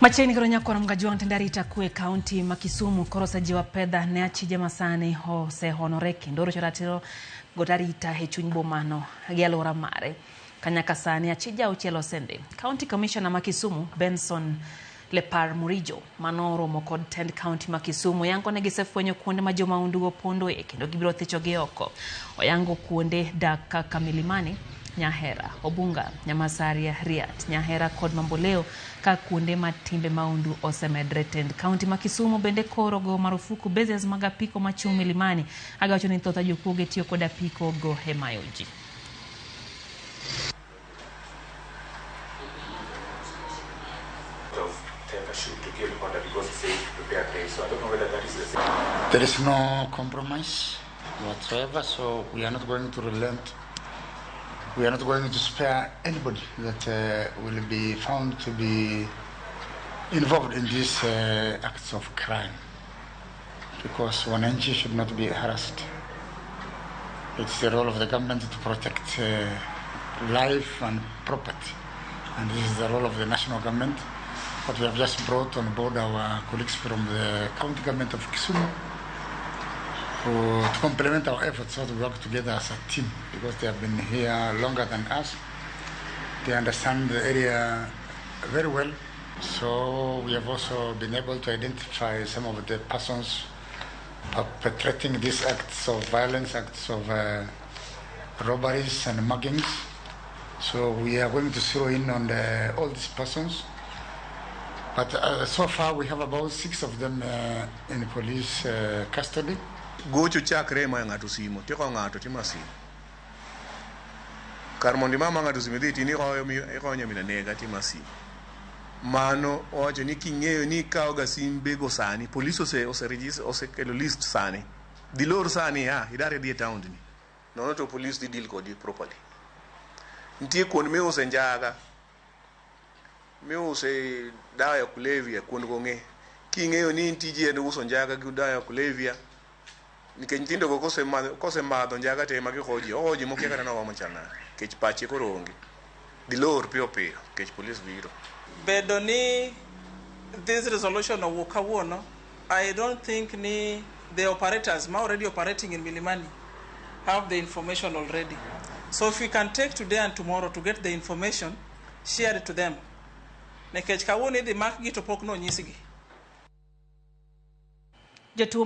Machiegni koro nyakwar Mgajwang' tend arita kwe kaunti ma Kisumu koro osejiwo apedha ne achije masani osehonore kendo orocho ratiro god arita e chuny bomano gi alwora mare. Kanyaka sani achije auchiel osendi. County Commissioner ma Kisumu Benson Lepar Murijo mano oromo kod tend kaunti ma Kisumu yango ne gisefwenyo kuonde ma jomahundu opondoe kendo gibiro thichogi oko. Oyango kuonde dak kaka Milimani, Nyahera, Obunga, Nyamasaria, Riat, Nyahera kod Mamboleo ka kuonde ma timbe mahundu osemedre. Tend kaunti ma Kisumu bende koro go marufuku buses mag apiko machung' Milimani. Agawacho ni thoth jokuoge tiyo kod apiko go e mayo ji. Of take a shoot to kill order because he said prepare graves. So I don't know whether that is the same. There is no compromise whatsoever, so we are not going to relent. We are not going to spare anybody that will be found to be involved in these acts of crime, because Wananchi should not be harassed. It's the role of the government to protect life and property, and this is the role of the national government. But we have just brought on board our colleagues from the county government of Kisumu to complement our efforts so that we work together as a team, because they have been here longer than us. They understand the area very well. So we have also been able to identify some of the persons perpetrating these acts of violence, acts of robberies and muggings. So we are going to zero in on all these persons. But so far we have about 6 of them in police custody. Gocho chakre ma ng'ato simo tiko ng'ato timo simo kar mondo imama ng'ato simo idhi tini ikonyo mina nega timo simo mano owacho ni king'eyo ni ikawo ga simbe go sani polis ose register osekelo list sani dhi lor sani ya idar idhi e town ni nono to polis dhi deal kodi properly. Nitie kuond miuse njaga miuse dawa ya kulevya, kuond go ng'e king'eyo ni in tiji en uso njaga gi dawa ya kulevya nikech nyithindo go kosemadho njaga te ema gihoji ohoji mokia kata nowa machal nade nikech pache koro onge dhi lor piyo piyo nikech polis biro. Bedo ni this resolution owuok kawuono, I don't think ni the operators ma already operating in Milimani have the information already. So if we can take today and tomorrow to get the information shared to them, nikech kawuono idhi makgi to pok nonyisgi. Jotuo.